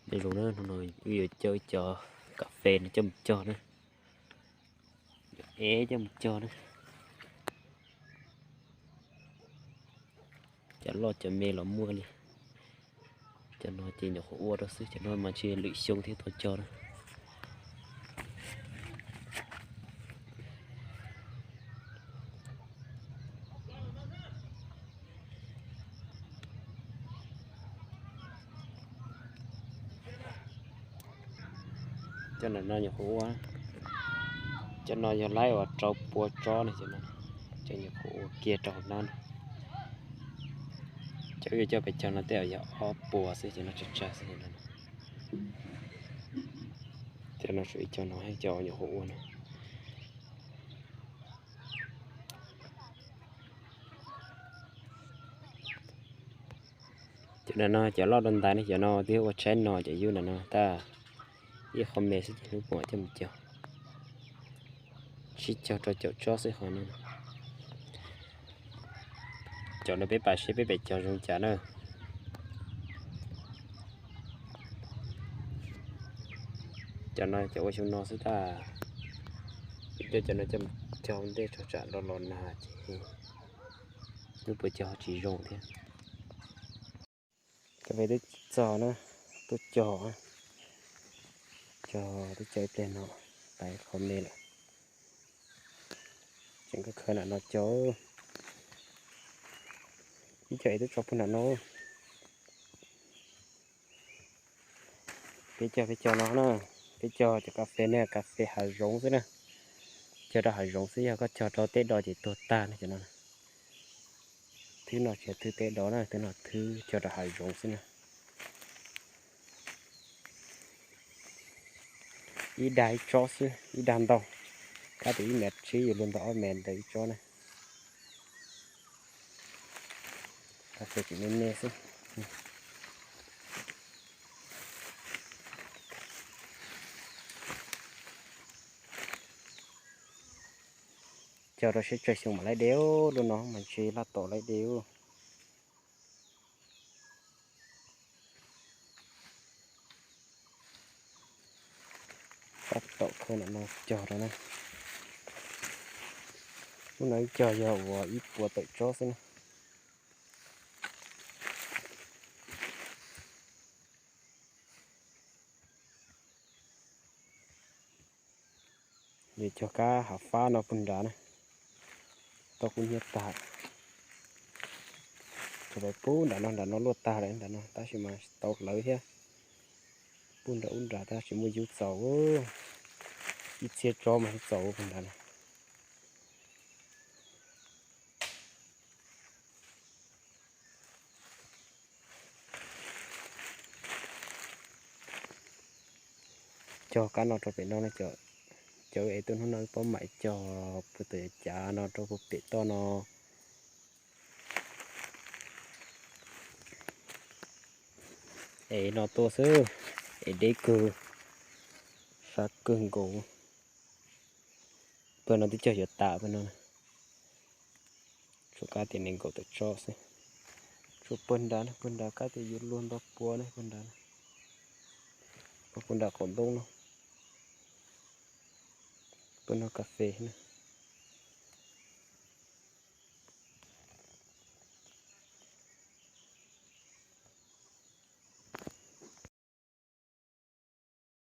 Nyob zoo na, hnub no wb yuav coj ib co kas fes no coj mus cog na, yuav ev coj mus cog na. Cov loj cov me los muaj li. Cov no ces nyuam qhuav ua rau xwb, cov no mas ntshe lwm xyoo thiaj tau cog na. Cov no nyuam qhuav ua, cov no yog laib uas rau pua tsob ne, cov no, cov nyuam qhuav ua kiag rau hauv hnab no. Cov wb yuav coj pes cog no tej zaum yog ob puas xwb, cov no tsawg tsawg xwb no. Cov no tshuav ib co no, cov nyuam qhuav ua no. Cov no cov loj dua ntais ne, cov no twb ua tshaib no, cov yub ntawm no tab ib qho me xwb ces hnub puas coj mus cog, sib cog rau caum tsob xwb qhov no. Caum no peb pam seb peb pem cog zoo cas na. Cov no cov ua xyoo no xwb tab, coj cov no coj mus cog ntej tso tsam los los nag ces hnub puas cog tsis zoo thiab. Kas fes twb txog na, tuaj cog, cog twb cog ib pliag no, tas qhov me lawm. Tseem khaws nram no cog, ib co es twb tso puag nram no. Peb cog peb cog no na, peb cog cov kas fes ne, kas fes hav zoov xwb na. Cog rau hav zoov xwb, yog koj cog rau teb do ces tuag tag na cov no. Thwb no tsis yog thwb teb do na, thwb no thwb cog rau hav zoov xwb na. Ib dag ib tsob xwb, ib dag ntau, kab tias ib mev tsib yuav luag ntau ob mev ntawm ib tsob na. Kas fes tseem me me xwb. Cog rau seb tsawg xyoo mam laib de, lub no mas ntshe laj tom laib de. Tab tom khaws nram no cog rau na. Lub no ib cog yog uas ib puas tawm tsob xwb na. Yuav cog kab hav fab no puag nrad na, tau kub hnyiab tag. Tso pub nram no, nram no luaj tag lawm nram no, tab sis mas tau hlawv thiab. Puag nram ub nrad tab sis muaj yub txaus, ib txhiab tsob mas yub txaus puag nrad na. Cog kab no rau pem no na, cov es tuaj hnub no paub mam cog puag tom cav no rau puag pem toj no. Es no tuaj xwb, es deb kawg, sab kawg nkaus. Pawg no twb cog yuav tas pawg no. Tshuav kab tias nees nkaum tawm tsob xwb. Tshuav pawg nrad, pawg nrad kab tias yuav luag ntau pua ne, pawg nrad, pawg nrad qaum npoob no. Pawg no kas fes na.